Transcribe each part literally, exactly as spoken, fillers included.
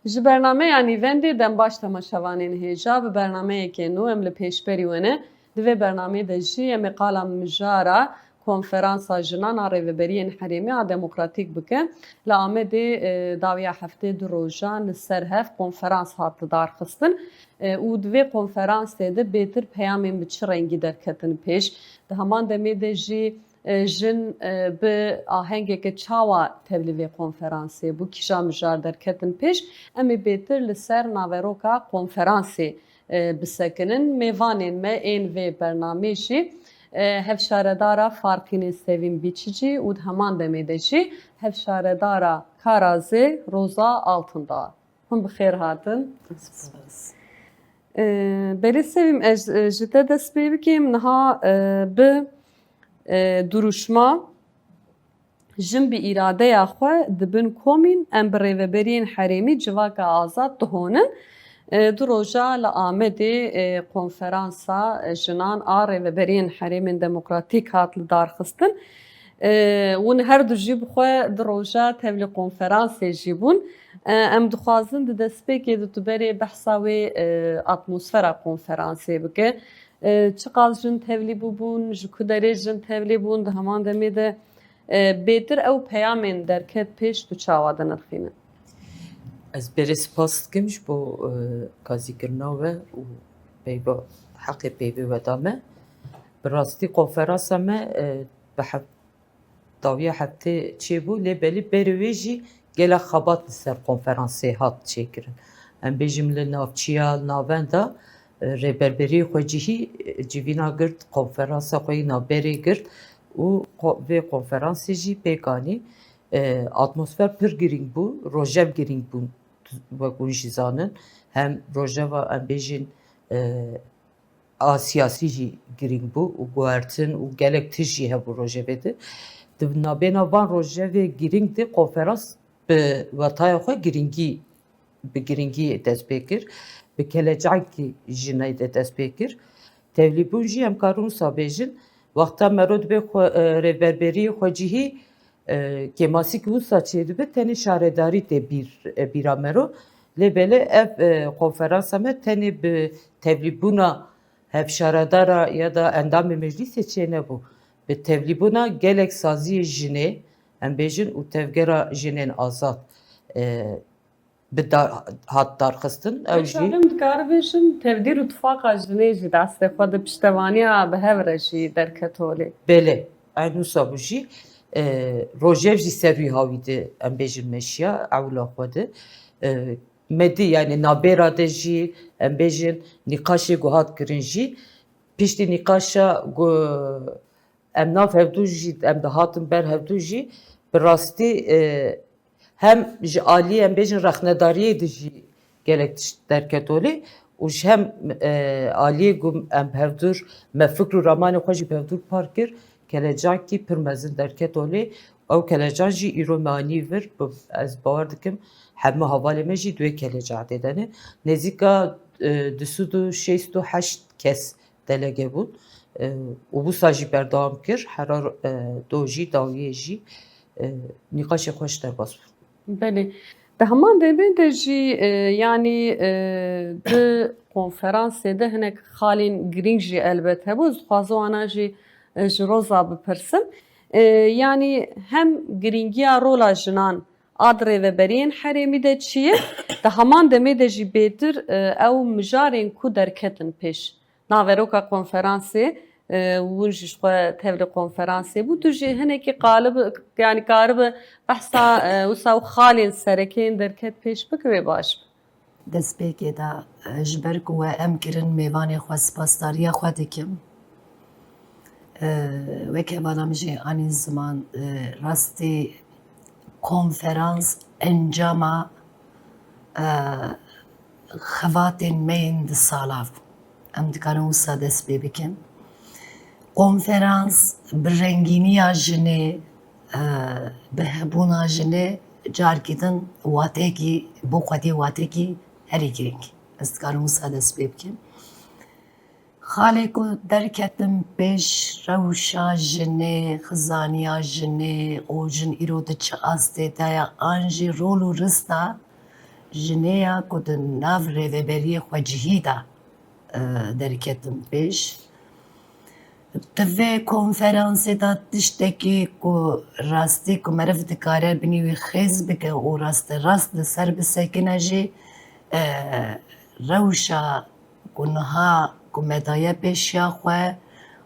Ji bernameya nîvendê dem baş temaşevanên hêja, bi bernameyeke nû em li pêşberî we ne. Di vê bernameyê de jî em ê qala mijara Konferansa Jinan a Rêveberiyên Herêmê a Demokratîk bikin. Li Amedê, e, dawiya heftê du rojan li ser hev konferans hat lidarxistin, e, û di vê konferansê de bêtir peyamên bi çi rengî derketin pêş? Di heman demê de jî, e, jin, e, bi ahengeke çawa tevlî vê konferansê bû, kîja mijar derketin pêş? Em ê bêtir li ser naveroka konferansê, e, bisekinin. Mêvanên me ên vê bernamê jî, e, hevşaredara Farqînê Sevîm Bîçicî û di heman demê de jî hevşaredara Karazê Roza Altındağ. Hûn bi xêr hatin. Spas. E, belê Sevîm, ez, e, ji te dest pê bikim. Niha, e, bi, e, duruşma Jin bi îradeya xwe dibin komîn, em bi rêveberiyên herêmî civaka azad dihonin. E, du roja li Amedê, e, konferansa jinan a rêveberiyên herêmên demokratîk hat lidarxistin. E, hûn her du jî bi xwe du roja tevlî konferansê jî bûn. E, em dixwazin di destpêkê de tu berê behsa wê, e, atmosfera konferansê bike. E, çiqas jin tevlî bûbûn, ji ku derê jin tevlî bûn, di heman demê de, e, bêtir ew peyamên derket pêş tu çawa dinirxîne? Ez berê spas dikim ji bo, e, gazîkirina we û peyva, heqê peyvê we da me. Bi rastî konferansa me, e, bi hev-, dawiya heftê çêbû, lê belê berê wê jî gelek xebat li ser konferansê hat çêkirin. Em bêjim li navçiya, li navenda, e, rêberberiyê xwe cihî, e, civîna girt, konferansa xwe yî navberê girt û ko-, vê konferansê jî pêk anî. E, atmosfer pir girîng bû, rojev girîng bûn, wek hûn jî zanin. Hem rojeva, em bêjin, e, a siyasî jî girîng bû û guhertin û gelek tişt jî hebû rojevê de. Di navbêna van rojevê girîng de konferans bi wataya xwe girîngî, bi girîngî dest pê kir. Bi kelecakî jinê de dest pê kir. Tevlîbûn jî em karin wisa bêjin. Wexta mero dibe xwe, e, rêberberiyê xwecihî, e, kêmasî ki wisa çêdibe, tenê şaredarî tê bîr, e, bîra mero. Lê belê ev, e, konferansa me tenê bi tevlîbûna hevşaredara ya da endamê meclîsê çênebû. Bi tevlîbûna gelek saziyê jinê, em bêjin, û tevgera jinên azad, e, bi da-, hat darxistin. Ew jî Em dikarin bêjin, tevdîr û tifaqa jinê jî destê xwe di piştevaniya bi hev re jî derket holê. Belê, eynû wisa bû jî, e, rojev jî ser wî hawî di, em bêjin, meşiya ewla xwe di. E, me dî, yani nabêra de jî, em bêjin, nîqaşê ku hat kirin jî, piştî nîqaşa ku em nav hevdû jî, em dihatin ber hevdû jî, bi rastî, e, hem ji aliyê, em bêjin, rexnedariyê de jî gelek tişt derket holê û ji hem, e, aliyê ku em hevdûr, me fikr û ramanê xwe jî bi hevdûr par kir, kelecakî pir mezin derket holê. Ew kelecan jî îro me anî vir, bi, ez bawer dikim hemû hevalê me jî di wê kelecatê de ne. Nêzîka, e, du sed û şêst û heşt kes delege bûn. E, û wisa jî berdewam kir. Hera, e, do jî, dawiyê jî, e, nîqaşê xwe ji derbas bûn. Belê. Di heman demê de jî, e, yanî, e, di konferansê de hinek xalên girîng jî elbet hebû. Ez dixwazim wana jî, e, ji Roza bipirsim. E, yanî hem girîngiya rola jinan a di rêveberiyên herêmî de çi ye, di heman demê de jî bêtir, e, ew mijarên ku derketin pêş. Naveroka konferansê, e, hûn jî ji xwe tevlî konferansê bû. Tu jî hinekî qalib, yanî karibe behsa, e, wisa û xalên sereke yên derket pêş bike wê baş be. Destpêkê de, e, ji ber ku we em kirin mêvanê xwe, spasdariya xwe dikim. E, wek hevala min jî anîn ziman, e, rastî konferans encama, e, xebatên me yên di sala bû. Em dikarin wisa dest pê bikin. Konferans bi rengîniya jinê, e, bi hebûna jinê carekî din watekî, bo xwediyê watekî herî girîng. Ez dikarim wisa dest pê bikim. Xalê ku derketin pêş rewşa jinê, xizaniya jinê û jin îro di çi astê de ye, an jî rol û rista jinê ya ku di nav rêveberiyê xwecihî de, e, derketin pêş. Di vê konferansê de tiştekî ku rastî ku meriv dikare binî wî xêz bike û rasterast li ser bisekine jî, e, rewşa ku niha ku me daye pêşiya xwe,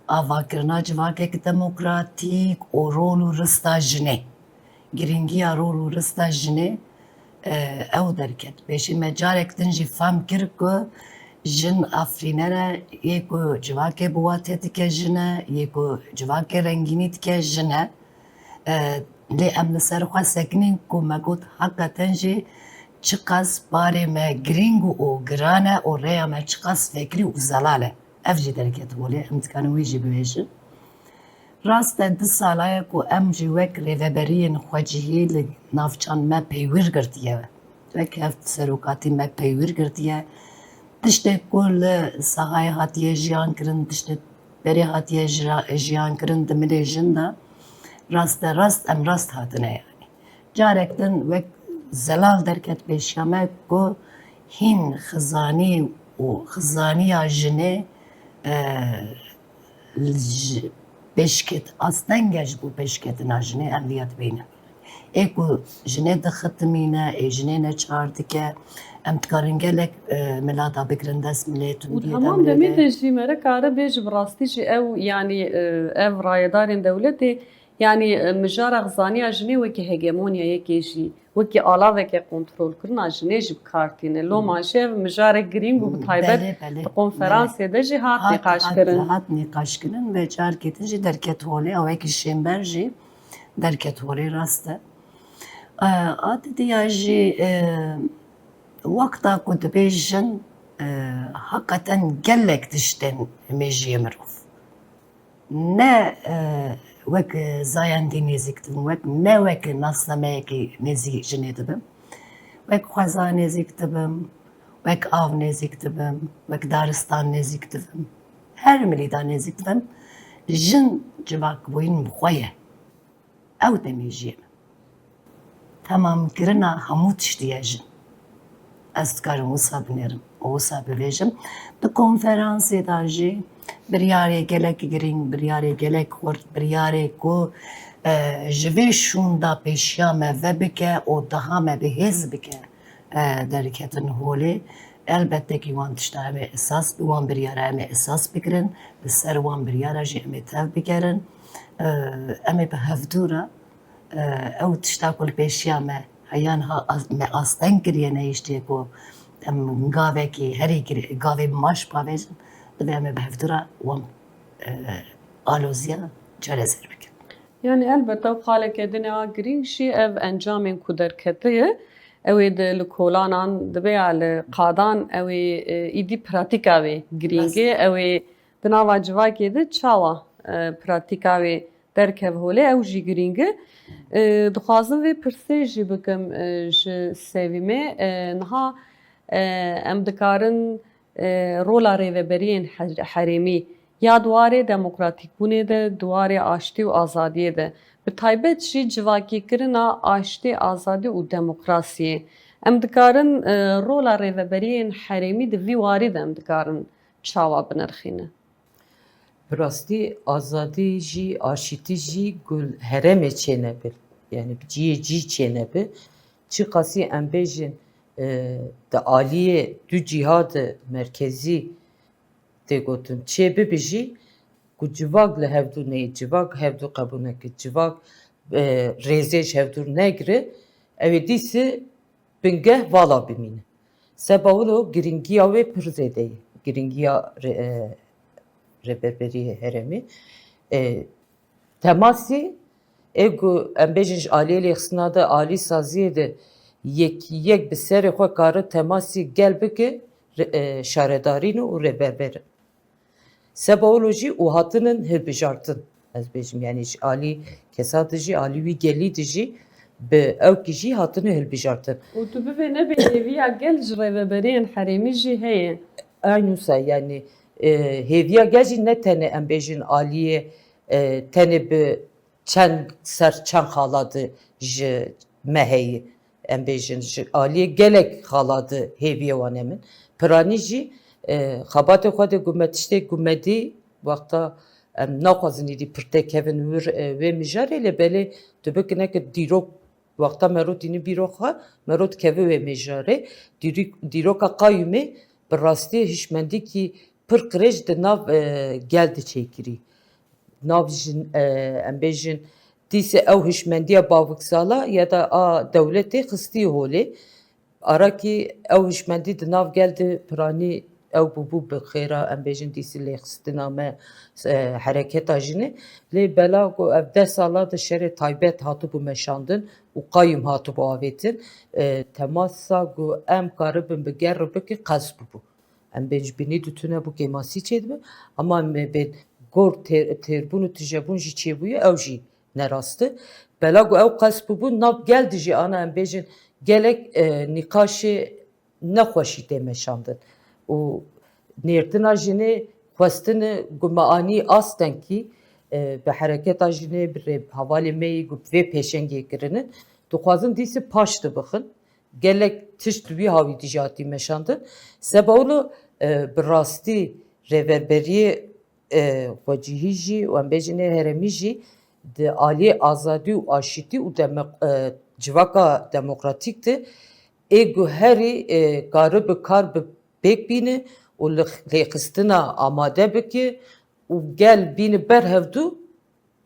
avakirina civakek demokratîk û rol û rista jinê, girîngiya rol û rista jinê, e, ew derket pêşî. Me carek din jî fam kir ku jin afirîner e, yê ku civakê bi watê dike jin e, yê ku civakê rengînî dike jin e. E, lê em li ser xwe sekinîn ku me got heqeten jî çiqas barê me girîng û giran e û rêya me çiqas fekrî û zelal e. Ev jî derket holê, em dikarin wî jî bibêjin. Rast e, du sala ye ku em jî wek rêveberiyên xwecihî li navçan me peywir girtiye. Wek hev serokatî me peywir girtiye. Tiştê ku li sahayê hatiye jiyan kirin, tiştê berê hatiye jira-, jiyan kirin di milê jin de, rasterast em rast hatine yanî. Carek din wek zelal derket pêşiya me ku hîn xizanî û xizaniya jinê, e, ji pêşket-, asteng e ji bo pêşketina jinê, em viya dibînin. Ê ku jinê dixitimîne, ê jinê neçar dike, em dikarin gelek, e, milata bigirin dest milê Û tundiyê hemam demê demê de. de jî me re kare bêje bi rastî jî ew, yanî, e, ev rayedarên dewletê, yanî, e, mijara xizaniya jinê wekî hegemonya yekê jî, wekî alaveke kontrolkirina jinê jî bi kar tîne. Loma jî ev mijarek girîng û bi taybet Belê, belê, di konferansê belê. de jî hat Hat, nîqaş hat, kirin. hat nîqaş kirin ve carkê din jî derket holê, ew wekî şênber jî derket holê, rast e. E, a didiya jî, e, wexta ku dibêjin, e, heqeten gelek tiştên mêjiyê mirov. Ne, e, wek zayendî nêzîk dibim, wek, ne wek nasnameyekî nêzîk jinê dibim. Wek xweza nêzîk dibim, wek av nêzîk dibim, wek daristan nêzîk dibim. Her milî de nêzîk dibim. Jin civakbûyîn bi xwe ye. Ew demê jî ye. Temamkirina hemû tiştî ye jin. Ez dikarim wisa binêrim û wisa bibêjim. Di konferansê de jî biryarê gelek girîng, biryarê gelek xurt, biryarê ku, e, ji vê şûnda pêşiya me vebike û daha me bi hêz bike, e, derketin holê. Elbette ki wan tişta em ê esas, wan biryara em ê esas bigirin, li ser wan biryara jî em ê tev bigerin. E, em ê bi hevdû re, e, ew tişta ku li pêşiya me heya niha az-, me asteng kiriye, nehiştiye ku em gavekî herî gir-, gavê bi maş pavêjin, divê em ê bi hevdû re wan, e, aloziya çareser bikin. Yanî elbette ew xaleke din a girîng jî ev encamên ku derketiye, ew ê di li kolanan dibe ya li qadan ew ê, e, îdî pratîka wê girîng e, Rast. ew ê di nava civakê de çawa, e, pratîka wê derkev holê, ew jî girîng e. E, dixwazim vê pirsê jî bikim, e, ji Sevîmê. E, niha, e, em dikarin, e, rola rêveberiyên her-, herêmî ya di warê demokratîkbûnê de, di warê aştî û azadiyê de, bi taybet jî civakîkirina aştî, azadî û demokrasiyê, em dikarin, e, rola rêveberiyên herêmî di vî warî de em dikarin çawa binirxînin? Bi rastî azadî jî, aşîtî jî gul herêmê çênebe, yanî bi cihê cî çênebe. Çiqasî em bêjin, e, di aliyê du cîha de merkezî tê gotin çê bibe jî, ku civak li hevdû neyê, civak hevdû qebûl neke, civak, e, rêzê ji hevdû negire, ew ê dîse bingeh vala bimîne. Seba wilo girîngiya wê pir zêde ye. Girîngiya rê-, e, rêberberiyê herêmê. E, temasî, ê ku em bêjin ji aliyê lêxistina de, alî saziyê de yek, yek bi serê xwe kare temasî gel bike, re-, e, şaredarîn û rêberber in. Seba wilo jî û hatinin hilbijartin. Ez bêjim, yanî ji alî kesa de jî, alî wî gelî de jî bi ewkî jî hatine hilbijartin. Û tu bivê nebê hêviya gel ji rêveberiyên herêmî jî heye. Eynûsa, yanî, e, hêviya gel jî ne tenê em bêjin aliyê, e, tenê bi çend ser çend xala de ji me heye. em bêjin, ji aliyê gelek xala di hêviyê wan e min. Piranî jî, e, xebatê xwe de ku me tiştê ku me dî, wexta em naxwazin êdî pir têkevin wir, e, wê mijarê, lê belê tu bikine ki dîrok, wexta mero tîni bîro xwe, mero dikeve wê mijarê. Dîrî-, dîroka qayûmê bi rastî hişmendîkî pir qirêj di nav, e, gel de çêkirî. Nav jin, e, em bêjin, dîsê ew hişmendiya baviksala ya da a dewletê xistî holê. Arakî ew hişmendî di nav gel de piranî ew bûbû bi xêra, em bêjin, dîsî lêxistina me, e, hereketa jinê. Lê bela ku ev deh sala de şerê taybet hatibû meşandin û qayûm hatibû avêtin, e, temasa ku em karibin bi ger re bikin qels bûbû. Em bên ji binî di tune bû kêmasî çêdibe, ama me bên gor têr-, têrbûn û tijebûn jî çêbûye, ew jî nerast e. Bela ku ew qels bûbû, nav gel de jî ana em bêjin gelek, e, nîqaşê nexweşî tê meşandin. Û nêrtina jinê xwestine ku me anî astengkî, e, bi hereketa jinê, bi rê-, hevalê me yî ku bi vê pêşengê kirinin, dixwazin dîsî paş de bixin. Gelek tişt wî hawî dijî hatî meşandin. Seba wilo, e, bi rastî rêverberiyê, e, xwecihî jî û em bêjin ê herêmî jî di aliyê azadî û aşîtî û demo-, e, civaka demokratîk de ê guherî, e, karibi kar bi pêk bîne û li lêxistina amade bike û gel bîne ber hevdû.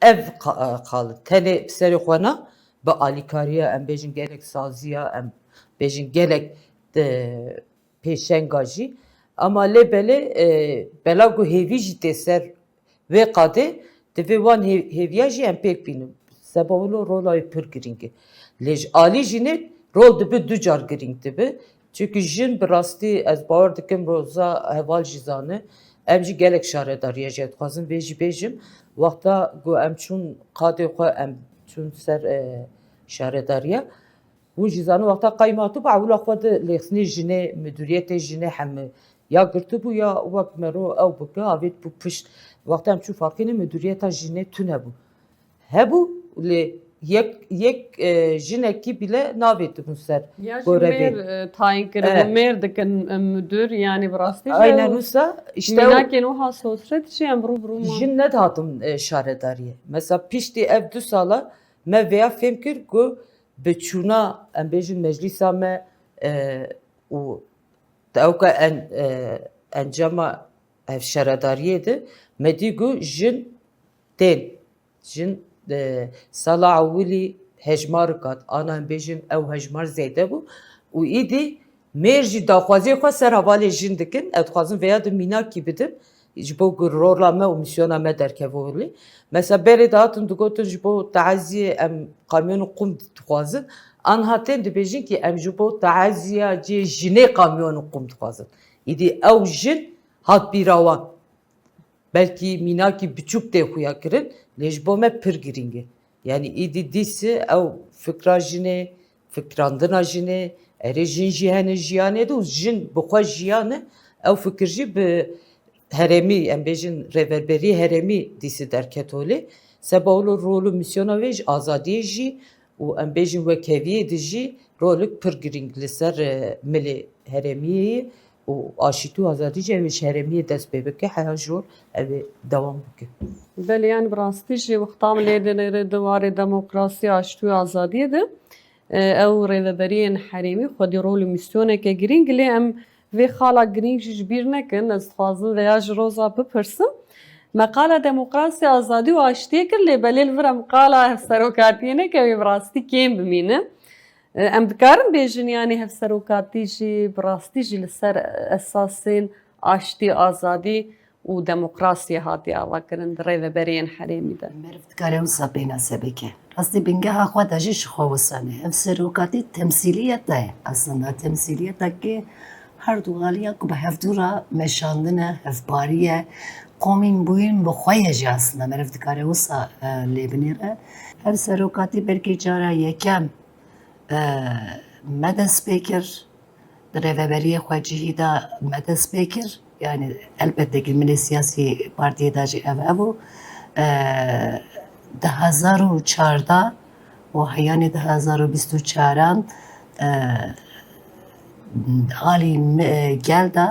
Ev qa-, qal tenê serê xwe na, bi alîkariya, em bêjin, gelek saziya, em bêjin, gelek, e, pêşenga jî. Ama lê belê, e, bela ku hêvî jî tê ser wê qadê, divê wan hê-, hêviya jî em pêk bînin. Seba wilo rola wê pir girîng e. Lê ji alî jinê rol dibe du car girîng dibe. Çimkî jin bi rastî ez bawer dikim, Roza heval jî zane, em jî gelek şaredariya jê dixwazin. Vê jî bêjim, wexta ku em çûn qadê xwe, em çûn ser, e, şaredariya, hûn jî zanin wexta qayûm hatibû, ewila xwe di lêxistinê jinê, midûriyetê jinê heme ya girtibû ya wek mero ew bike, avêt bû pişt. Wexta em çûn farqîne midûriyeta jinê tune bû. Hebû, lê yek, yek, e, jinekî bile navêtibûn ser. Ya jî gorevê. Mêr, e, tayîn kirin û Evet. Mêr dikin, e, müdür, yani bi rastî jî Aynen ew wisa, işte o mînakên wiha sosret jî em rû bi rû ma. Jin nedihatin, e, şaredariyê. Mesela piştî ev du sala me vêya fêm kir ku bi çûna, em bêjin, meclîsa me, e, û ewka en-, e, encama ev şaredariyê de me dî ku jin tên. Jin, e, sala ewilî hejmarek hat, ana em bêjin ew hejmar zêde bû û îdî mêr jî daxwaziyê xwe ser hevalê jin dikin. Ez dixwazim vêya di mînakî bidim, ji bo ku rola me û mîsyona me derkeve holê. Mesela berê dihatin digotin ji bo teeziyê em kamyonê qum dixwazin. Anha tên dibêjin ki em ji bo teeziya cihê jinê kamyonê qum dixwazin. Îdî ew jin hat bîra wan. Belkî mînakî biçûk tê xuya kirin, lê ji bo me pir girîng e. Yanî îdî dîsî ew fikra jinê, fikrandina jinê, erê jin jî hene jiyanê de û jin bi xwe jiyan e, ew fikir jî bi herêmî, em bêjin rêverberiyê herêmî dîsî derket holê. Seba wilo rol û mîsyona wê ji azadiyê jî û em bêjin wekheviyê de jî rolik pir girîng li ser, e, milê herêmiyê ye û aşîtî û azadî jî ew ê ji herêmiyê dest pê bike, heya jor ew ê dewam bike. Belê, yani bi rastî jî wexta em lê dinêre di warê demokrasî, aştî û azadiyê de, e, ew rêveberiyên herêmî xwedî rol û mîsyoneke girîng, lê em vê xala girîng jî ji bîr nekin. Ez dixwazim vêya ji Roza bipirsim. Me qala demokrasî, azadî û aştiyê kir, lê belê li vir em qala hevserokatiyê nekin, wê bi rastî kêm bimîne. E, em dikarin bêjin, yanî hevserokatî jî bi rastî jî li ser esasên aştî, azadî û demokrasiyê hatiye avakirin di rêveberiyên herêmî de. Meriv dikare wisa pênase bike. Rastî bingeha xwe de jî ji xwe wisa ne. Hevserokatî temsîliyet e. Aslında temsîliyetekê her du aliyan ku bi hevdû re meşandine, hevparî ye, komîn bûyîn bi xwe ye jî aslında. Meriv dikare wisa, e, lê binêre. Hevserokatî belkî cara yekem e, me dest pê kir, di rêveberiyê xwecihî de me dest pê kir. Yani elbette ki milê siyasî partiyê de jî ev, ev bû. E, di hezar û çardeh û heyanî di hezar û bîst û çaran, e, alî me-, gel de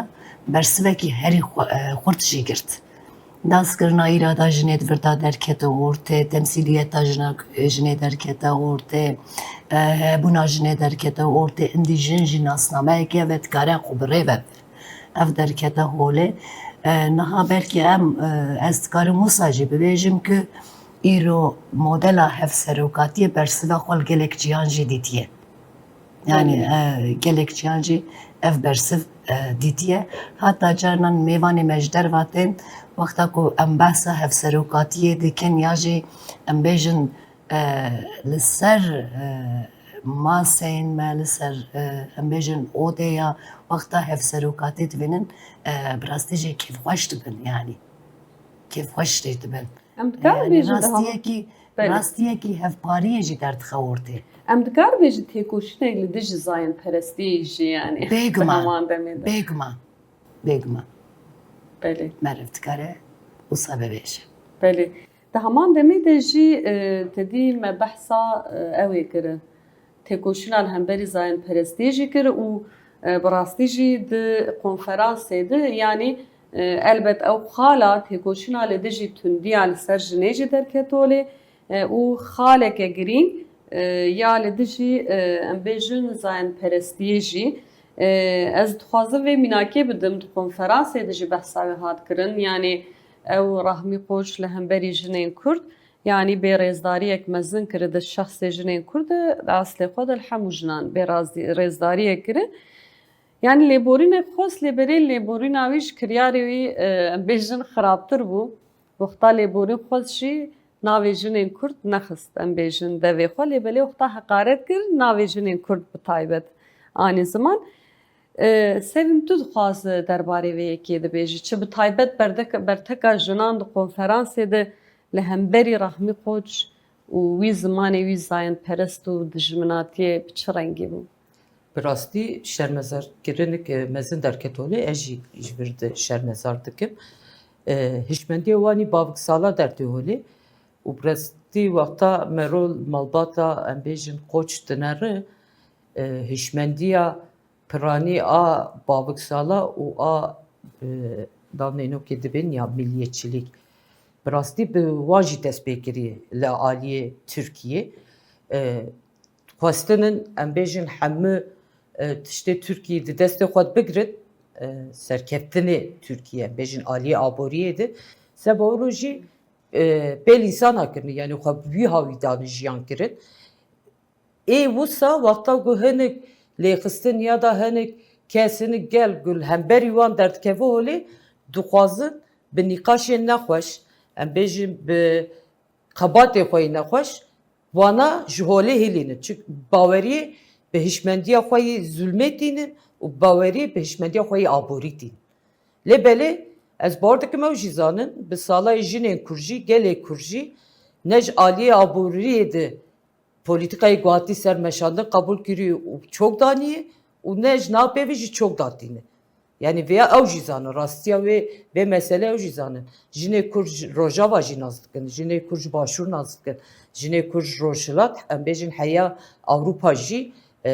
bersivekî herî xwe-, e, xurt jî girt. Naskirina îrada jinê di vir de derkete ortê, temsîliyeta jina, jinê derkete ortê, e, hebûna jinê derkete ortê, indî jin jî nasnameyekê ve dikare xwe bi rê ve. Ev derkete holê. E, niha belkî em, e, ez dikarim wisa jî bibêjim ku îro modela hevserokatiyê bersiva xwe li gelek ciyan jî dîtiye. Yani, e, gelek ciyan jî ev bersiv, e, dîtiye. Hata carinan mêvanê me ji derva tên, wexta ku em behsa hevserokatiyê dikin ya jî em bêjin, e, li ser, e, maseyên me, li ser, e, em bêjin odeya wexta hevserokatiyê dibînin, e, bi rastî jî kêfxweş dibin, yani. Kêfxweş jî dibin. Em dikar Yani bêjin daha rastiyekî, Belê. rastiyekî hevpariyê jî derdixe ortê. Em dikar bêjin têkoşînek li dijî zayendperestiyê jî, yani, Bêguman. di heman demê de. Bêguman. Bêguman. Belê. Meriv dikare wisa bibêje. Belê. Di heman demê de jî, e, te dî me behsa, e, ew ê kir. Têkoşîna li hemberî zayendperestiyê jî kir û, e, bi rastî jî di konferansê de, yanî, e, elbet ew xala têkoşîna li dijî tundiya li ser jinê jî derket holê, e, û xaleke girîng, e, ya li dijî, e, em bêjin zayendperestiyê jî. E, ez dixwazim vê mînakê bidim, di konferansê de jî behsa wê hat kirin, yanî ew Rahmî Koç li hemberî jinên Kurd, yanî bê rêzdariyek mezin kiri di şexsê jinên Kurd de, di eslê xwe de li hemû jinan bê razdî-, rêzdariyek kiri. Yanî lêborînek xwest, lê belê lêborîna wî ji kiryarê wî, e, em bêjin xirabtir bû. Wexta lêborîn xwest jî navê jinên Kurd nexist, em bêjin devê xwe, lê belê wexta heqaret kir, navê jinên Kurd bi taybet anî ziman. E, Sevîm, tu dixwaze derbarê vê yekê dibêjî? Çi bi taybet berdek-, berteka jinan di konferansê de li hemberî Rahmî Koç û wî zimanê wî zayendperest û dijminatiyê bi çi rengî bû? Bi rastî şermezarkirinek, e, mezin derket holê, ez jî ji vir de şermezar dikim. E, hişmendiyê wanî bavik sala dertê holê û bi rastî wexta mero malbata, em bêjin, Koç dineri, e, hişmendiya piranî a bavik sala û a, e, danênokê dibên ya milliyetçilik. Bi rastî bi wan jî dest pê kiriye li aliyê Tirkiyê. E, xwestinin, em bêjin, hemû, e, tiştê Tirkiyê di destê xwe de bigirin, e, serkeftinê Tirkiyê, em bêjin, aliyê aboriyê de. Seba wilo jî, e, pêl însana kirin, yani xwe bi wî hawî dane jiyan kirin. Ê wisa wexta ku hinek lêxistin ya da hinek kes, hinek gel ku li hemberî wan derdikeve holê, dixwazin bi nîqaşên nexweş, em bêjin bi xebatê xwe yê nexweş, wana ji holê hilînin. Çi baweriyê bi hişmendiya xwe yê zulmê tînin û baweriyê bi hişmendiya xwe yê aborî tînin. Lê belê ez bawer dikim ew jî zanin, bi salayê jinên Kurd jî, gelê Kurd jî ne ji aliyê aboriyê de polîtîkayê guhatî ser meşandin qebûl kirî û çok daniyê û ne ji nav pêvî jî çok datîne. Yani vêya ew jî zanin, rastiya wê, vê mesele ew jî zanin. Jinê Kurd ji Rojava jî nas dikin, jinê Kurd ji Başûr nas dikin, jinê Kurd ji Rojhilat, em bêjin heya Ewropa jî, e,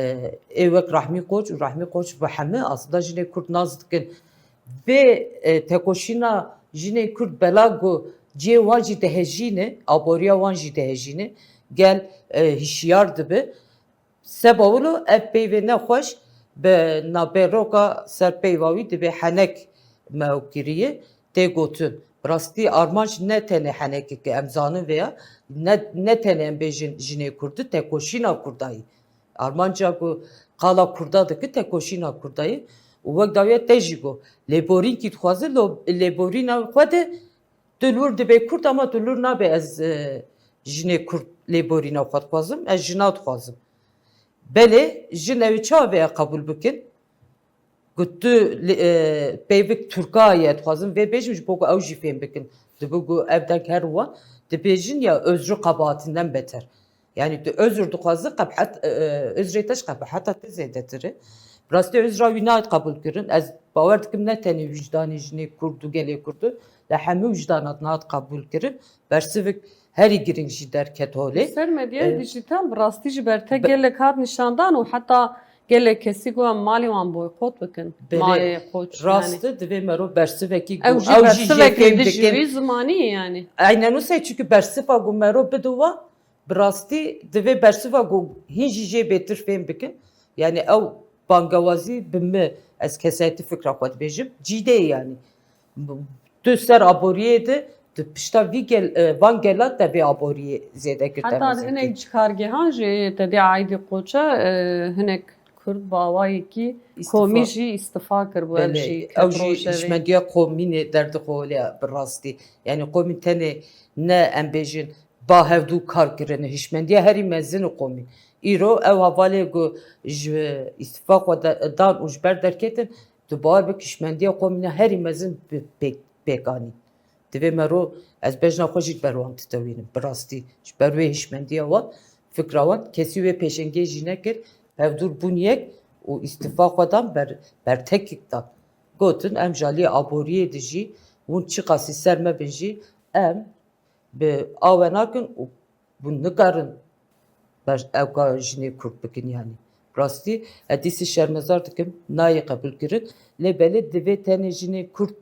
ê wek Rahmî Koç û Rahmî Koç bi heme aslında jinê Kurd nas dikin. Vê, e, tekoşîna jinên Kurd bela ku cihê wan jî dihejîne, aboriya wan jî dihejîne, gel, e, hişyar dibe. Seba wilo ev peyvê nexweş bi navberoka ser peyva wî dibê henek me ew kiriye, tê gotin. Bi rastî armanc ne tenê henekek e, em zanin vê ya, ne, ne tenê em bêjin jinê Kurd, tekoşîna Kurda ye. Armanca ku qala Kurda dike, tekoşîna Kurda ye. Û wek dawiya te jî got, lêborînkî dixwaze, lo-, lêborîna xwe de tu li wir dibê Kurd, ama tu li wir nabe ez, e, jinê Kurd lêborîna xwe dixwazim, ez jina dixwazim. Belê, jin ew ê çawa vêya qebûl bikin? Ku tu li, e, peyvik Tirka ye, dixwazim vê bêjim ji bo ku ew jî fêm bikin. Dibe ku ev deng her wan dibêjin ya Özrû qebahatinden beter. Yani tu Özür dixwaze qebhet, e, e, Özrê te ji qebaheta te zêdetir e. Bi rastî Özra wî nayet qebûl kirin. Ez bawer dikim ne tenê wijdanê jinê Kurd û gelê Kurd e, li hemû wijdana nayet qebûl kirin. Bersivik herî girîng jî derket holê. Ser medyaya E, dijîtal bi rastî jî bertek be- gelek hat nîşandan û heta Gelek kesî ku em malê wan boykot bikin. Belê. Malê Koç, rast yanî. E, divê mero bersivekî ku ew jî ew jî jê bersivekê fêm dijî dikin. Wî zimanî yanî. Aynen wisa, çunku bersiva ku mero bidin wan, bi rastî divê bersiva ku hîn jî jê bêtir fêm bikin. Yanî ew bangewazî bi min, ez kesayetî fikra xwe dibêjim, cîdê yanî. Tu ser aboriyê de, tu pişta vî gel, e, van gelan te vê aboriyê zêde kir. Heta di hinek kargehan jî te dê aîdî Qoça, e, hinek Kurd bi awayekî komî jî îstifa kir bû. Ev jî ew jî hişmendiya komînê derdixole bi rastî. Yanî komîn tenê ne em bêjin ba hevdû kar kirine. Hişmendiya herî mezin û komîn. Îro ew hevalê ku ji îstifa xwe dan û ji ber derketin, tu bawer bik hişmendiya komîna herî mezin pêk anî. Divê mero ez bejna xwe jî ber wan titewînim. Bi rastî ji ber wê hişmendiya wan, fikra wan, kesî wê pêşengê jî nekir. Hevdûr bûn yek û îstifa xwe dan ber, bertekik dan. Gotin, em ji aliyê aboriyê dijî, hûn çiqasî ser me bin jî, em bi awe nakin û hûn nikarin ber ewka jinê Kurd bikin yanî. Rastî, ez dîsî şermezar dikim, nayê qebûlkirin. Lê belê divê tenê jinê Kurd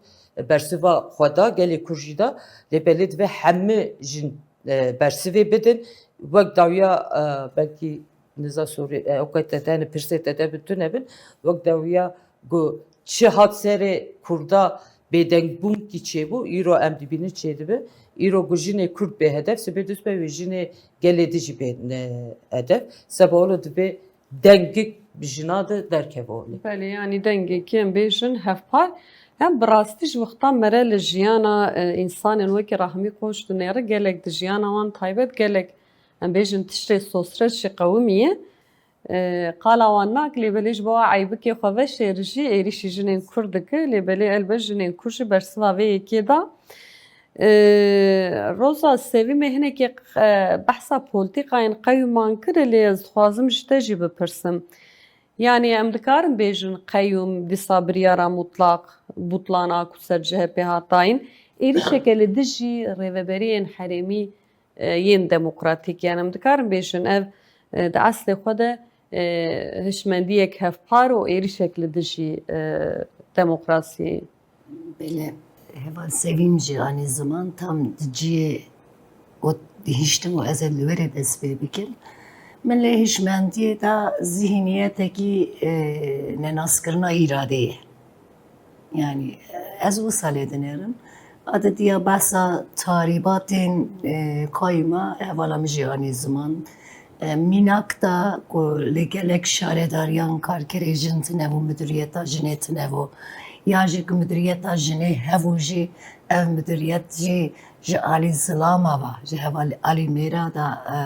bersiva xwe da, gelê Kurd jî da. Lê belê divê hemû jin, e, bersivê bidin. Wek dawiya, e, belkî niza sorê, e, ewka te tene, pirsê te te bi tune bin. Wek dawiya ku çi hat serê Kurda bêdengbûn kî çêbû, îro em dibînin çêdibe. Îro ku jinê Kurd bê hedef, sibê dust be wê jinê gelê din jî bê, e, hedef. Seba wilo divê dengik bi jina de derkeve holê. Belê, yanî dengekî em bêjin hevpar. Em bi rastî ji wexta mere li jiyana, e, însanên wekî Rahmî Koç dinêre, gelek di jiyana wan taybet, gelek em bêjin tiştê sosret jî qewimiye. E, qala wan nak, lê belê ji bo eybikê xwe veşêri jî êrîşî jinên Kurd dike, lê belê elbet jinên Kurd jî bersiva vê yekê da. E, Roza, sevî me hinekî, e, behsa polîtîkayên qeyûman kir, lê ez dixwazim ji te jî bipirsim. Yanî em dikarin bêjin qeyûm dîsa biryara mutlaq, butlana ku ser C H P hat dayîn, êrîşeke li dijî rêveberiyên herêmî e, yên demokratîk. Yanî em dikarin bêjin ev, e, di eslê xwe de, e, hişmendiyek hevpar û êrîşek li dijî, e, demokrasiyê. Belê, heval Sevîm jî anî ziman, tam di cihê got, dihiştim û ez ê li wê re dest pê bikim. Min lê hişmendiyê de zihniyetekî, e, nenaskirina îradeyê. Yanî ez wisa lê dinêrim. Adediya behsa tarîbatên, e, qayma hevala min jî anî ziman. E, mînak da ku li gelek şaredariyan karkerê jin tine bû, miduriyeta jinê tine bû. Ya jî ku miduriyeta jinê hebû jî, ev miduriyet jî ji alî zilama ve, ji heval alî mêra da, e,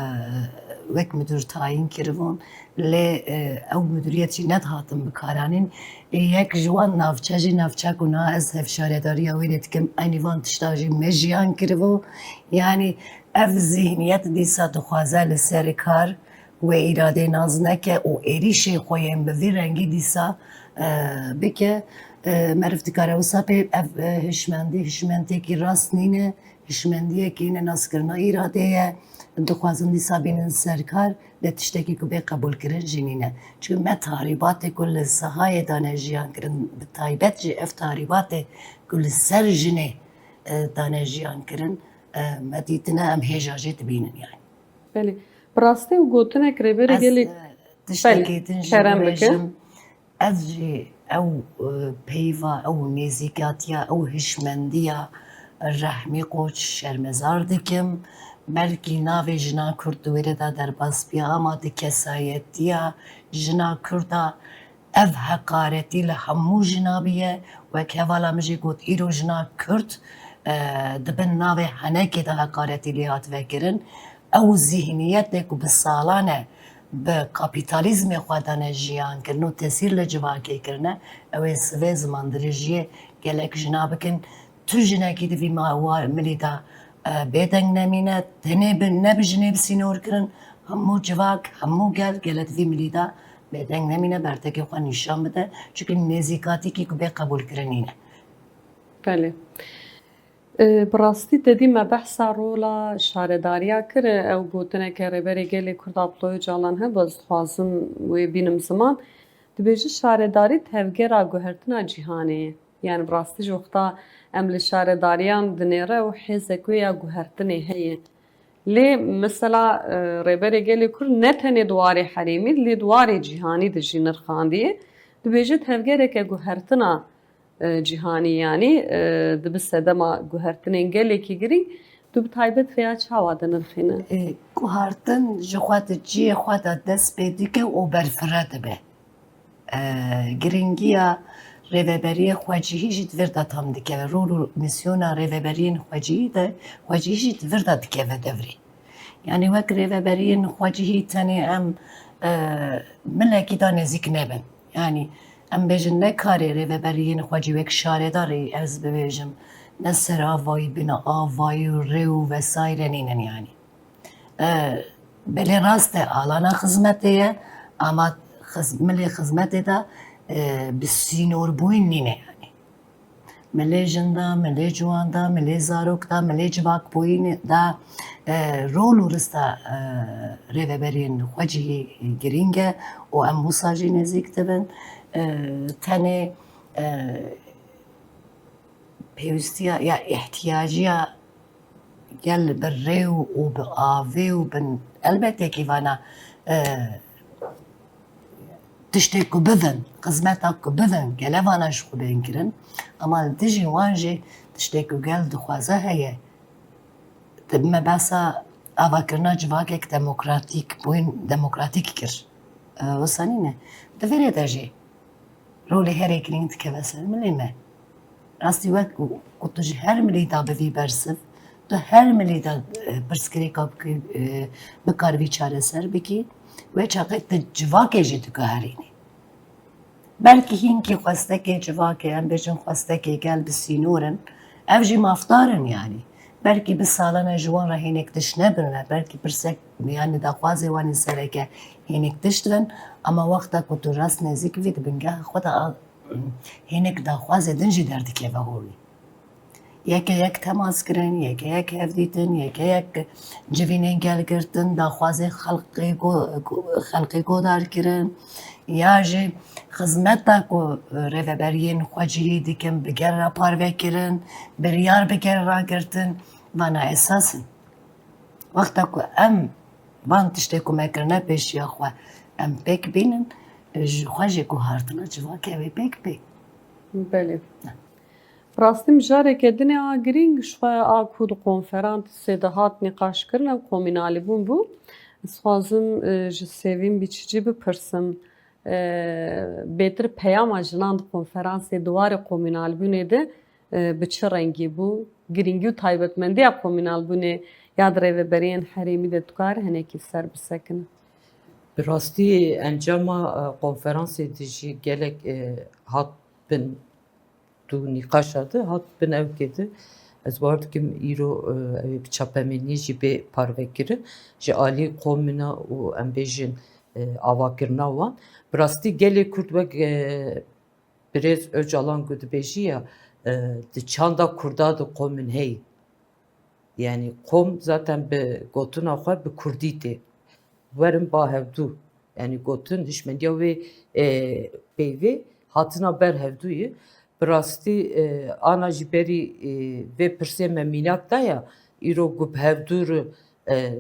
wek midur tayîn kiribûn. Lê, e, ew midiriyet jî nedihatin bikaranîn. Ê yek ji wan navçe jî navçe ku na ez hevşaredariya wê lê dikim, eynî van tişta jî me jiyan kiribû. Yanî ev zihniyet dîsa dixwaze li ser kar wê îradê nas neke û êrîşê xwe yên bi vî rengî dîsa, e, bike. E, meriv dikare wisa pê ev, e, hişmendî, hişmendiyekî rast nîne, hişmendiyekî nenaskirina îradê ye. Dixwazin dîsa bînin ser kar. Lê tiştekî ku bê qebûlkirin jî nîne. Çunku me tahrîbatê ku li sahayê dane jiyan kirin, bi taybet jî ev tahrîbatê ku li ser jinê, e, dane jiyan kirin, e, me dîtine, em hêja jê dibînin yani. Belê. Bi rastî û gotinek Rêberê Gelê, e, tiştekî din jî bibêjim. Ez jî ew, e, peyva, ew nêzîkatiya, ew hişmendiya Rehmî Koç şermezar dikim. Belkî navê jina Kurd di wê re de derbas biya, ama di kesayetiya jina Kurd de ev heqaretî li hemû jina biye. Wek hevala min jî got, îro jina Kurd, e, di bin navê henekê de heqaretî lê hatibe kirin. Ew zîhniyetê ku bi salan e bi kapîtalîzmê xwe dane jiyan kirin û tesîr li civakê kirine, ew ê sivê zimandirijiyê gelek jina bikin. Tu jinekî di vî ma-, wa-, milî de, e, bêdeng nemîne, tenê bi, ne bi jinê bi sînor kirin, hemû civak, hemû gel, gele di vî milî de bêdeng nemîne, bertekê xwe nîşan bide. Çunke nêzîkatîkî ku bê qebûlkirinî ne. Belê. E, bi rastî te dî me behsa rola şaredariya kir. Ew gotineke Rêberê Gelê Kurd Abdullah Ocalan hebû, ez dixwazim wê bînim ziman. Dibêje şaredarî tevgera guhertina cîhanê ye. Yani bi rastî jî wexta em li şaredariyan dinêre û hêzek wê ya guhertinê heye. Lê mesela, e, Rêberê Gelê Kurd ne tenê di warê herêmî, lê di warê cîhanî de jî nirxandiye. Dibêje tevgereke guhertina, e, cîhanî, yanî, e, dibe sedema guhertinên gelekî girîng. Tu bi taybet vêya çawa dinirxîne? E, guhertin ji xwe di cihê xwe de dest pê dike û berfireh dibe. E, girîngiya rêveberiyê xwecihî jî di vir de tam dikeve. Rol û mîsyona rêveberiyên xwecihî de, xwecihî jî di vir de dikeve devrê. Yanî wek rêveberiyên xwecihî tenê em, e, milekî de nêzîk nebin. Yanî em bêjin ne karê rêveberiyên xwecihî wek şaredarî ez bibêjim, ne seravayî, binavayî û rê û vesaire nînin yanî. E, belê rast e, alana xizmetê ye, ama xiz-, milê xizmetê de, e, bi sînorbûyîn nîne yanî. Milê jin de, milê ciwan de, milê zarok de, milê civakbûyîn de, e, rol û rista, e, rêveberiyên xwecihî girîng e û em wisa jî nêzîk dibin. E, tenê, e, pêwîstiya ya îhtiyaciya gel bi rê û, û bi avê û bin elbetê kî vana, e, tiştê ku bivin, xizmeta ku bivin, gele vana ji xwe bên kirin. Ama li dijî wan jî tiştê ku gel dixwaze heye. Te me behsa avakirina civakek demokratîk, bûyîn demokratîk kir. E, wisa nîne. Di vê rê de jî rolê herê girîng dikeve ser milê me. Rastî wek ku tu ji her milî de bivî bersiv, tu her milî de, e, pirsgirêka bikî, e, bikarivî çareser bikî, wê çaxê tu civakê jî diguherînî. Belkî hinkî xwestekê civakê, em bêjin xwestekê gel bi sînor in, ev jî mafdar in yanî. Belkî bi salan e ji wan re hênik tişt nebirine, belkî pirsek yanî daxwazê wan ê sereke hênik tişt bin, ama wexta ku tu rast nêzîk bî di bingeha xwe de a, hênik daxwazê din jî derdikeve holê. Yeke yek temas kirin, yeke yek hevdîtin, yeke yek civînên gel girtin, daxwazê xelkê go-, xelkê godar kirin. Ya jî xizmeta ku rêveberiyên xwecihî dikin bi gel re parve kirin, biryar bi gel re girtin, vana esas in. Wexta ku em van tiştê ku me kirine pêşiya xwe em pêk bînin, ji xwe jî guhartina civakê wê pêk bê. Belê. Rastî mijareke din e a girîng ji xwe a ku di konferansê de hat nîqaşkirin ew komînalîbûn bû. Ez xwazim, e, ji Sevîn Bîçicî bipirsim, e, bêtir peyama jinan di konferansê di warê komînalbûnê de, e, bi çi rengî bû? Girîngî û taybetmendiya komînalbûnê ya di rêveberiyên herêmî de tu kare hinekî ser bisekine? Bi rastî encama, e, konferansê de jî gelek, e, hat bin tu nîqaşa de, hat bin ewkê de. Ez bawer dikim îro, e, ew ê bi çapemeniyê jî bê parvekirin. Ji alî qomîna û em bêjin, e, avakirina wan. Bi rastî gelê Kurd wek, e, birêz Ocalan ku dibêjî ya, e, di çanda Kurda de qomîn heyî. Yanî qom zaten bi gotina xwe bi kurdî tê. Werin ba hevdû. Yanî gotin hişmendiya wê, e, peyvê hatina ber hevdû ye. Bi rastî, e, ana jî berî, e, vê pirsê me mînak da ya, îro ku bi hevdû re, e,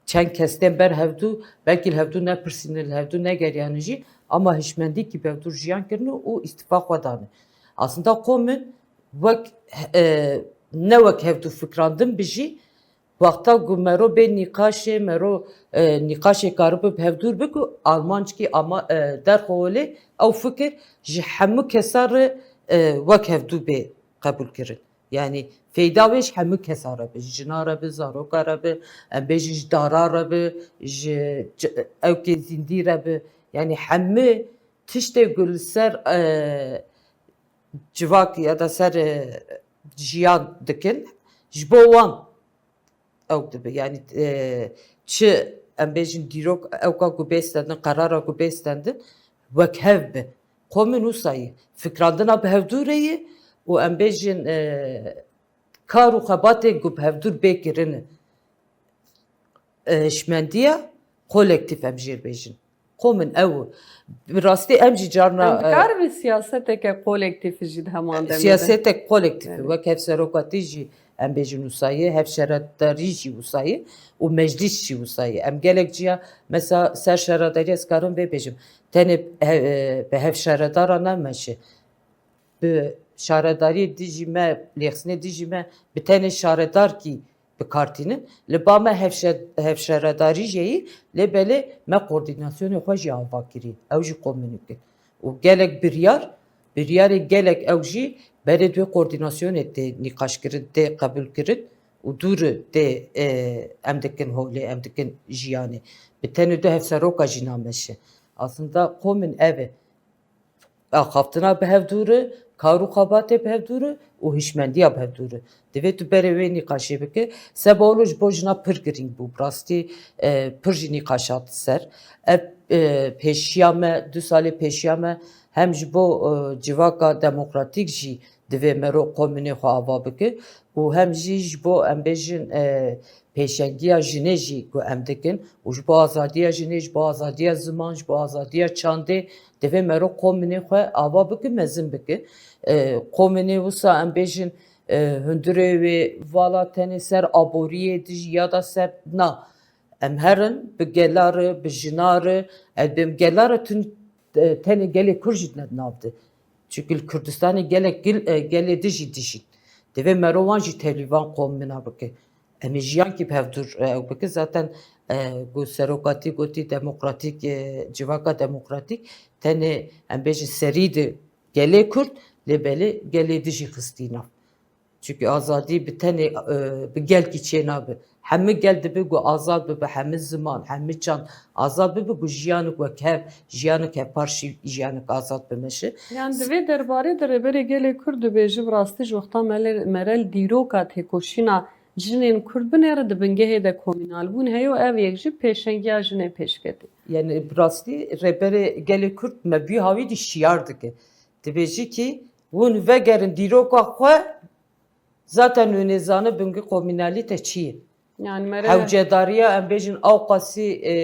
çend kes tên ber hevdû, belkî li hevdû nepirsînin, li hevdû negeriyane jî, ama hişmendî kî bi hevdû jiyan kirine û îstîfa xwe dane. Aslında qomên wek, e, ne wek hevdû fikrandin bi jî, wexta ku mero bê nîqaşê, mero, e, nîqaşê karibe bi hevdûr bi ku almanckî ama, e, derxwe holê ew fikir ji hemû kesa re, e, wek hevdû bê qebûl kirin. Yanî feyda wê ji hemû kesa re bi, ji jina re bi, zaroka re bi, em bêjin ji dara re bi, ji c-, ewkê zîndî re bi. Yanî hemû tiştê ku li ser, e, civak ya da ser, e, jiyan dikin, ji bo wan ew dibe. Yanî, e, çi em bêjin dîrok ewka ku bê stendin, qerara ku bê stendin, wek hev bi. Qomên wisa ye. Fikrandina bi hevdû re ye û em bêjin, e, kar û xebatên ku bi hevdûr bê kirine. E, hişmendiya kolektîf em jê bêjin. Komîn ew. Bi rastî em jî carna, Em dikar bi siyaseteke kolektîfî jî di heman demê de. Siyasetek kolektîfî, wek hevserokatî jî em bêjin wisa ye, hevşaredarî jî wisa ye û meclîs jî wisa ye. Em gelek ciya, mesela ser şaredariya ez karim vê bêjim, tenê he-, e, bi hevşaredara nemeşe. Bi şaredariyê dijî me, lêxistinê dijî me, bi tenê şaredarkî bi kar tînin. Li ba me hevşe-, hevşaredarî jî yî, lê belê me koordînasyonê xwe jî ava kirî. Ew jî komînîk in. Û gelek biryar, biryarê gelek ew jî berê di wê koordînasyonê tê nîqaşkirin, tê qebûlkirin û dûr tê, e, em dikin holê, em dikin jiyanê. Bi tenê du hevseroka jî nameşe. Aslında komîn ev e. Axaftina bi hev dûr e, kar û xebatê bi hev dûr e û hişmendiya bi hev dûr e. Divê tu berê wê nîqaşê bike. Seba wilo ji bo jina pir girîng bû. Bi rastî, e, pir jî nîqaş hat ser. Ev, e, pêşiya me, du salê pêşiya me hem ji bo, e, civaka demokratîk jî divê mero komînê xwe ava bike û hem jî ji bo, em bêjin, e, pêşengiya jinê jî ku em dikin û ji bo azadiya jinê, ji bo azadiya ziman, ji bo azadiya çandê divê mero komînê xwe ava bike, mezin bike. E, komînê wisa em bêjin, e, hundirê wê vala tenê ser aboriyê dijî ya da ser na. Em herin bi gela re, bi jina re, ez bêm gela re tun, e, tenê gelê Kurd jî ne nav de. Çunku li Kurdistanê gelek gil, e, gelê dijî dijîn. Divê mero wan jî tevlî van komîna bike. Em ê jiyankî bi hev dûr, e, ew bike. Zaten, e, ku serokatî gotî demokratîk, e, civaka demokratîk tenê em bêjin serî di gelê Kurd, lê belê gelê dijî xistî nav. Çunku azadî bi tenê, e, bi gelkî çênabe. Hemî gel dibe ku azad bibe, hemî ziman, hemî çand azad bibe ku jiyanik wekhev, jiyanik hevpar jî jiyanik azad bimeşe. Yan di vê derbarê de Rêberê Gelê Kurd dibêje, bi rastî ji wexta mele-, mere li dîroka têkoşîna jinên Kurd binêre di bingehê de komînalbûn heye û ev yek jî pêşengiya jinê pêşketî. Yani bi rastî Rêberê Gelê Kurd me bi hawî dî şiyar dike. Dibêje kî hûn vegerin dîroka xwe, zaten hûn ê zanin bingê komînalîte çi ye. Yani mere Hewcedariya em bêjin ewqasî, e,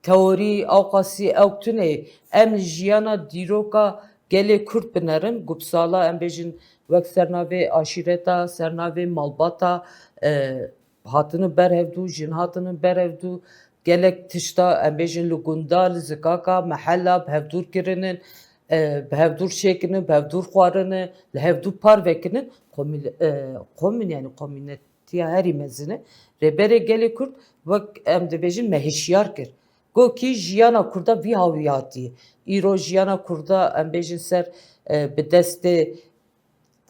teorî, ewqasî ew tune ye. Em li jiyana dîroka gelê Kurd binerin, ku bi sala em bêjin wek sernavê aşîreta, sernavê malbata, e, hatinin berhevdû, jin hatinin berhevdû, gelek tişta em bêjin li gunda, li zikaka, mehela bi hevdûr kirinin, e, bi hevdûr çêkinin, bi hevdûr xwarinin, li hevdû parvekinin, komîl-, e, komîn, yani komînetiya herî mezin e. Rêberê Gelê Kurd wek em dibêjin me hişyar kir. Got kî jiyana Kurda vî hawî hatiye. Îro jiyana Kurda em bêjin ser, e, bi destê,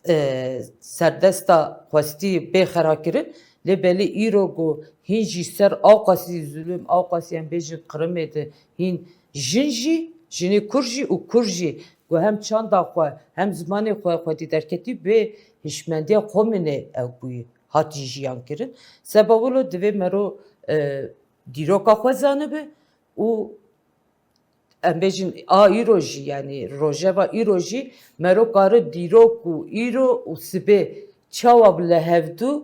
e, serdesta xwestî bê xera kirin. Lê belê îro ku hîn jî ser awqasî zulm, awqasî em bêjin qirimê de hîn jin jî, jinê Kurd jî û Kurd jî ku hem çanda xwe, hem zimanê xwe xwedî derketî bê hişmendiya komînê ew bûyî, hatî jiyan kirin. Seba wilo divê mero, e, dîroka xwe zanibe û em bêjin a îro jî, yani rojeva îro jî mero kare dîrok û îro û sibê çawa li hevdû,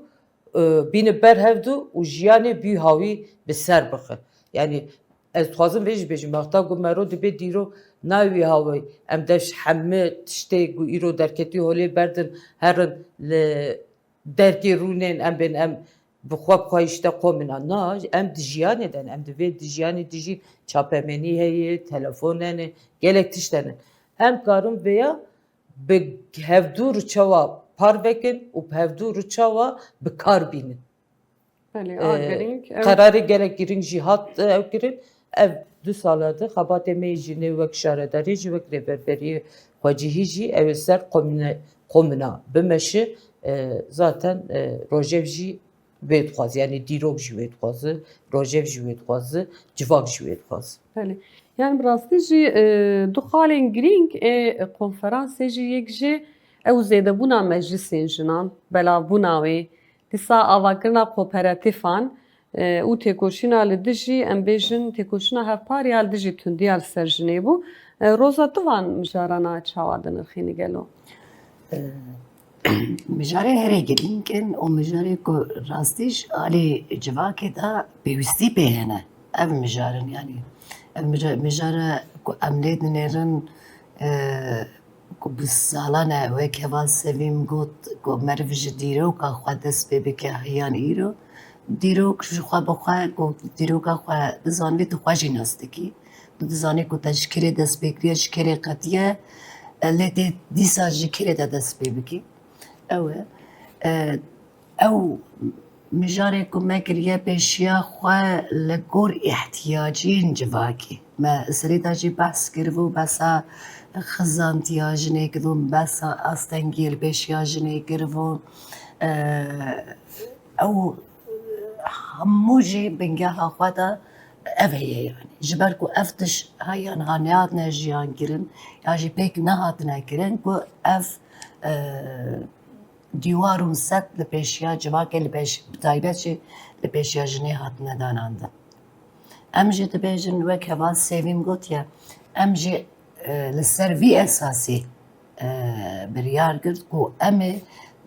e, bîne ber hevdû û jiyanê bî hawî bi ser bixe. Yani ez dixwazim vê jî bêjim, wexta ku mero dibe dîrok nayê wî hawî, em dev ji hemî tiştê ku îro derketî holê berdin, herin li derkê rûnên em bên, em bi xwe bi xwe işte komîna. Na, em di jiyanê de ne, em di vê di jiyanê dijîn, çapemenî heye, telefon hene, gelek tişt hene. Em karin vêya bi hevdû re çawa parvekin û bi hevdû re çawa bi kar bînin. Belê, a Ee, girîng. Ew Qerarê gelek girîng jî hat, e, ew kirin. Ev du sala de xebatê me yê jinê wek şaredarî jî, wek rêberberiyê xwecihî jî ew ê ser komîne-, komîna bimeşe. E, zaten, e, rojev jî wê dixwaze, yani dîrok jî wê dixwaze, rojev jî wê dixwaze, civak jî wê dixwaze. Belê. Yani bi rastî jî, e, du xalên girîng ê konferansê jî yek jî ew zêdebûna meclisên jinan, belavbûna wê, dîsa avakirina kooperatîfan, e, û têkoşîna li dijî, em bêjin, têkoşîna hevpar ya li dijî tundiya li ser jinê bû. E, Roza, tu van mijarana çawa dinirxînî gelo? Mijarê herê girîng in û mijarê ku rastî ji alî civakê de pêwîstî pê hene. Ev mijar in, yanî Ev mija-, mijara ku em lê dinêrin, e, ku bi salan e, wek heval Sevîm got, ku meriv ji dîroka xwe dest pê bike heyan îro. Dîrok ji xwe bi xwe, ku dîroka xwe bizanibî, tu xwe jî nas dikî. Tu dizanî ku te ji kirê dest pê kiriye, ji kirê qetiye, e, lê tê dîsa ji kirê de dest pê bikî. Ew e. E, ew mijarê ku me kiriye pêşiya xwe li gor îhtiyacên civakî. Me serê de jî behs kiribû, behsa xizantiya jinê kiribû, behsa astengiyê li pêşiya jinê kiribû. E, ew hemû jî bingeha xwe de ev heye yanî. Ji ber ku ev tişt heyan ha nehatine jiyan kirin, ya jî pêk nehatine kirin ku ev, e, dîwarûn sed li pêşiya civakê, li pêş-, bi taybet jî li pêşiya jinê hatine danandin. Em jî dibêjin, wek heval Sevîm gotiye, em jî, e, li ser vî esasî, e, biryar girt ku em ê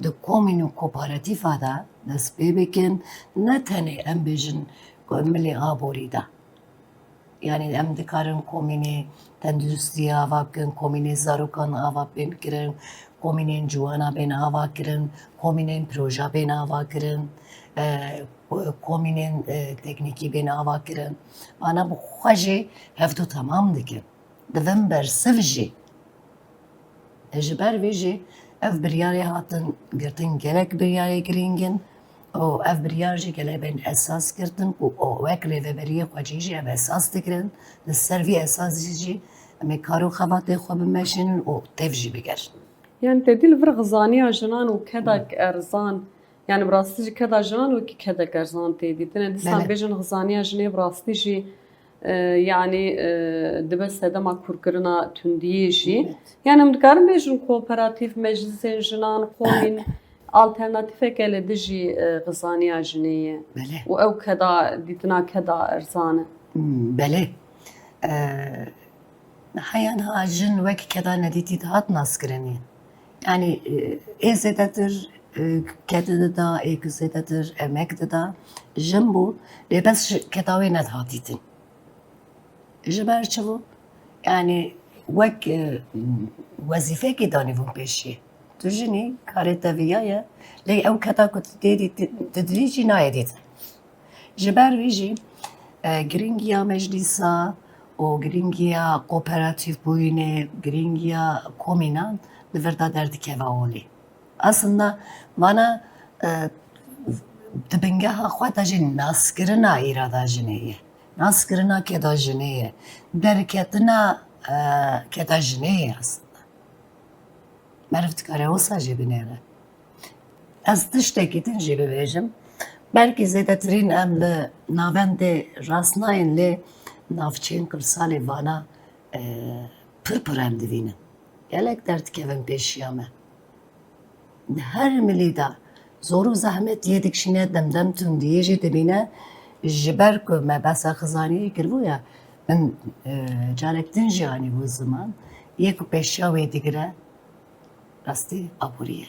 di komîn û kooperatîfa de dest pê bikin, ne tenê em bêjin ku em milê aborî de. Yanî em dikarin komînê tenduristiya ava bikin, komînê zarokan ava bên kirin, komînên ciwana bên ava kirin, komînên proja bên ava kirin, e, komînên, e, teknîkî bên ava kirin. Ana bi xwe jî hevdu temam dikin. Divin bersiv jî. Ji ber vê jî ev biryarê hatin girtin gelek biryarê girîng in û ev biryar jî gelek bên esas girtin ku o wek rêveberiyê xwecî jî ev esas digirin. Li ser vî esasî jî em ê kar û xebatê xwe bimeşînin û tev jî bigerin. Yani te dî li vir xizaniya jinan û kedek erzan, yani bi rastî jî keda jinan wekî kedek erzan tê dîtin. Dîsan Belê. bêjin xizaniya jinê bi rastî jî, e, yani, e, dibe sedema kûrkirina tundiyê jî. Evet. Yani em dikarin bêjin kooperatîf, meclisên jinan, komîn, alternatîfeke li dijî, e, xizaniya jinê ye. Belê. Û ew keda, dîtina keda erzan e. Hmm, belê. E, heyan ha jin wek keda nedîtî dihat naskirinî. Yani, e, ê zêdetir, e, kedi dida, ê ku zêdetir emek dida, jin bû, lê bes ji keda wê nedihat dîtin. Ji ber çi bû? Yani, wek, e, wezîfekê danîbûn pêşiyê. Tu jinî, karê te viya ye, lê ew keda ku tu tê dî, tu, tu didî jî nayê dîtin. Ji ber vî jî, e, girîngiya meclîsa û girîngiya kooperatîf bûyînê, girîngiya komînan di vir de derdikeve holê. Aslında vana, e, di bingeha xwe de jî naskirina îrada jinê ye. Naskirina keda jinê ye. Derketina, e, keda jinê ye aslında. Meriv dikare wisa jî binêre. Ez tiştekî din jî bibêjim. Belkî zêdetirîn em li navendê rast nayên, lê navçeyên kirsalê vana, e, pir pir em divînin. Gelek derdikevin pêşiya me. Di her milî de zor û zehmet yê dikişîne, dem dem tundiyê jî dibîne. Ji ber ku me behsa xizaniyê kiribû ya, min, e, carek din jî anîbû ziman, yê ku pêşiya wê digire, rastî aborî ye.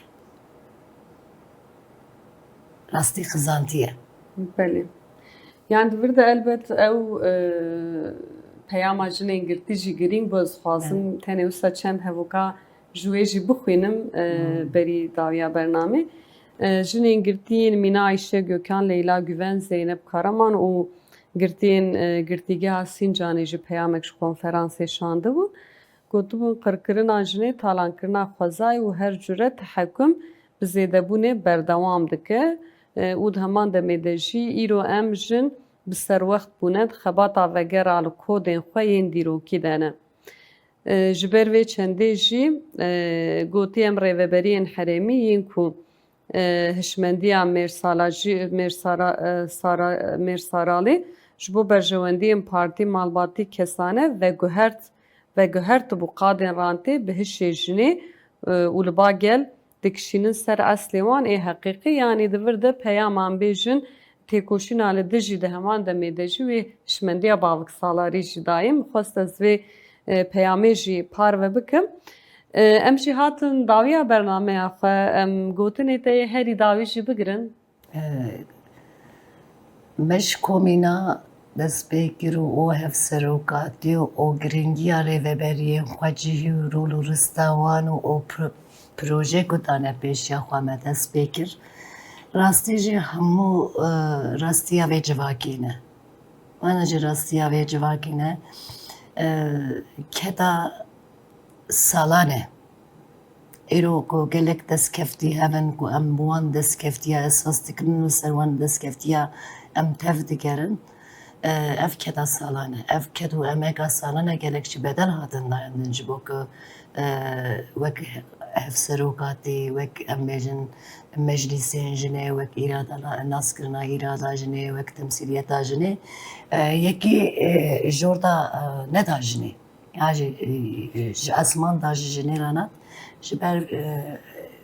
Rastî xizantî ye. Belê. Yani di vir de elbet ew, e, peyama jinên girtî jî girîng bû. Ez dixwazim Evet. tenê wisa çend hevoka ji wê jî bixwînim, e, Hmm. berî dawiya bernamê. E, jinên girtî yên mîna Ayşe Gökhan, Leyla Güven, Zeynep Karaman û girtiyên, e, Girtîgeha Sîncanê jî peyamek ji konferansê şandibû. Gotibûn, qirkirina jinê, talankirina xwezayê û her cure tehekum bi zêdebûnê berdewam dike, e, û di heman demê de jî îro em jin bi serwext bûne, di xebata vegera li kodên xwe yên dîrokî de ne. E, ji ber vê çendê jî, e, gotî em rêveberiyên herêmî yên ku, e, hişmendiya Mêrsala jî, Mêrsara, e, Sara, Mêrsaralê ji bo berjewendiyên partî, malbatî, kesane veguhert, veguhertibû qadên rantê bi hişê jinê, e, û li ba gel dikişînin ser eslê wan ê heqîqî, yanî di vir de peyaman bêjin têkoşîna li dijî di heman demê de jî wê hişmendiya baviksalarî jî dayê. Min xwest ez vê, e, peyamê jî parve bikim. E, em jî hatin dawiya bernameya xwe, em gotinê te yê herî dawî jî bigirin. E, me ji komîna dest pê kir û o hevserokatî û o giringiya rêveberiyên xwecihî û rol û rista wan û o pro-, proje ku dane pêşiya xwe me dest pê kir. Rastî jî hemû, e, rastiya vê civakî ne. Wana jî rastiya vê civakî ne. E, keda salan e. Îro ku gelek destkeftî hev in ku em bi wan destkeftiya esas dikin û ser wan destkeftiya em tev digerin, e, ev keda salan e. Ev ked û emeka salan e, gelek jî bedel hatin dayandin ji bo ku, e, wek hevserokatî, wek em bêjin meclîsên jinê, wek îrada na-, naskirina îrada jinê, wek temsîliyeta jinê, e, yekî, e, jorda, e, neda jinê. Ya jî, e, ji esman da ji jinê re nat. Ji ber, e,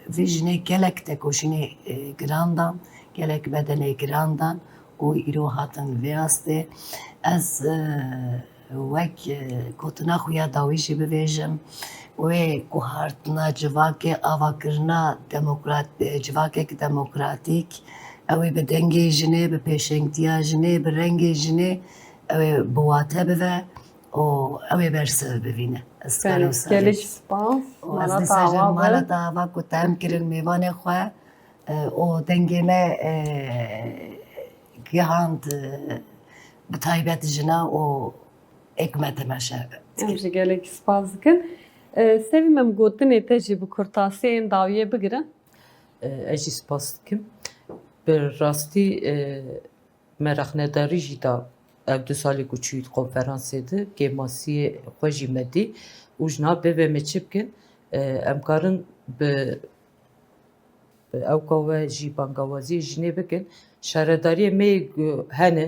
vê jinê gelek tekoşînê, e, giran dan, gelek bedelê giran dan û îro hatin vê astê. Ez, e, wek, e, gotina xwe ya dawî jî bibêjim, wê guhartina civakê, avakirina demokrat-, e, civakek demokratîk, ew ê bi dengê jinê, bi pêşengtiya jinê, bi rengê jinê, ew ê bi wate bive. û ew ê bersiv bibîne. Ez Belê, kar wisa gelek vêjim. Spas. Û ez Mala dîsa ji tawa mala be. Tawa ku te em kirin mêvanê xwe, e, û dengê me, e, gihand, e, bi taybet jina û êk me temeşe Em dikin. Jî gelek spas dikin. E, Sevîm, em gotinê te jî bi kurtasî ên dawiyê bigirin. E, ez jî spas dikim. Bi rastî, e, Me rexnedarî jî da ev du salê ku çûyî di konferansê de, kêmasiyê xwe jî me dî û ji nav bê ve me çi bikin, e, em karin bi, bi ewka we jî bangawaziyê jinê bikin. Şaredariyê me yê ku hene,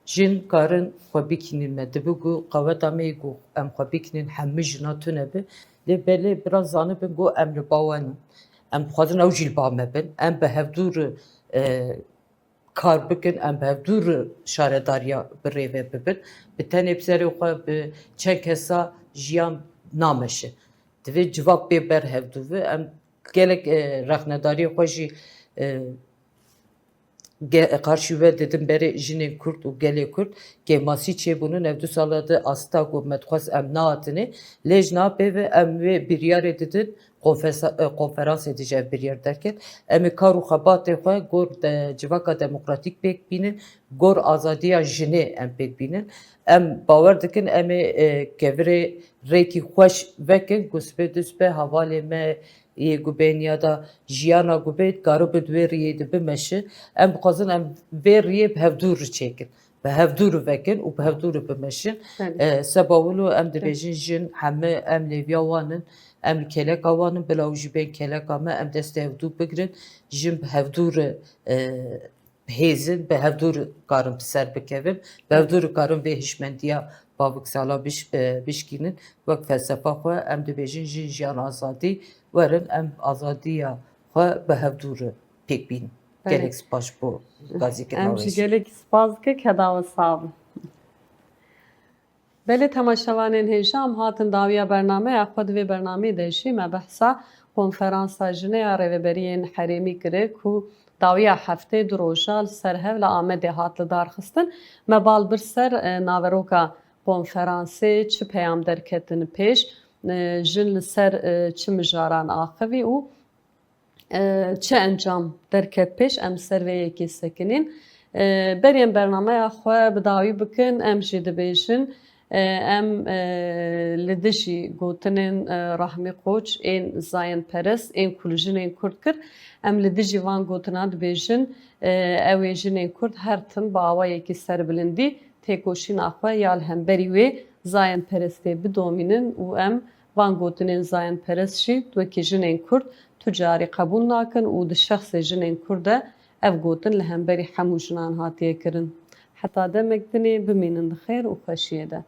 jin karin xwe bikînin me. Dibe ku qeweta me yê ku em xwe bikînin hemû jina tune bi. Lê belê biraz zanibin ku em li ba we ne. Em dixwazin ew jî li ba me bin. Em bi hevdû re, e, kar bikin, em bi hevdû re şaredariya bi rê ve bibin. Bi tenê bi serê xwe bi çend kesa jiyan nameşe. Divê civak bê ber hevdû ve. Em gelek, e, rexnedariyê xwe jî, e, ge-, qarşî ve didin berê jinên Kurd û gelê Kurd. Kêmasî çêbûnin ev du sala de asta ku me dixwest em nehatinê. Lê ji nav pê ve em wê biryarê didin. Konfesa-, e, konferansê de jî ev biryar derket. Em ê kar û xebatê xwe gor de civaka demokratîk pêk bînin, gor azadiya jinê em pêk bînin. Em bawer dikin em ê, e, kevirê rêkî xweş vekin ku sibê du sibê hevalê me yê ku bên ya da jiyana ku bê, karibin di wê riyê de bimeşin. Em dixwazin em vê riyê bi hevdû re çêkin. Bi hevdû re vekin û bi hevdû re bimeşin. Belê. E, seba wilo em dibêjin jin heme em lêviya wan in, em li kêleka wan in, bila ew jî bên kêleka me, em destê hevdû bigirin, jin bi hevdû re, e, bihêzin, bi hevdû re karin bi ser bikevin, bi hevdû re karin vê hişmendiya baviksala biş-, e, bişkînin. Wek felsefa xwe em dibêjin jin jiyan azadî, werin em azadiya xwe bi hevdû re pêk bînin. Belê. Gelek spas ji bo gazîkirina Em we jî jî. Gelek spas dikin, keda we sax bin. Belê temaşevanên hêja, em hatin dawiya bernameya xwe. Di vê bernameyê de jî me behsa konferansa jinê ya rêveberiyên herêmî kire ku dawiya heftê du roja li ser hev li Amedê hat lidarxistin. Me bal bir ser, e, naveroka konferansê, çi peyam derketin pêş, e, jin li ser, e, çi mijaran axivî û e, çi encam derket pêş, em ser vê yekê sekinîn. E, berî em bernameya xwe bi dawî bikin, em jî dibêjin, e, em, e, li dijî gotinên, e, Rahmî Koç ên zayenperest, ên ku li jinên Kurd kir, em li dijî van gotina dibêjin, e, ew ê jinên Kurd her tim bi awayekî serbilindî têkoşîna xwe ya li hemberî wê zayenperestê bidomînin û em van gotinên zayenperest jî wekî jinên Kurd tu carî qebûl nakin û di şexsê jinên Kurd de ev gotin li hemberî hemû jinan hatiye kirin. Heta demek dinê bimînin di xêr û xweşiyê de.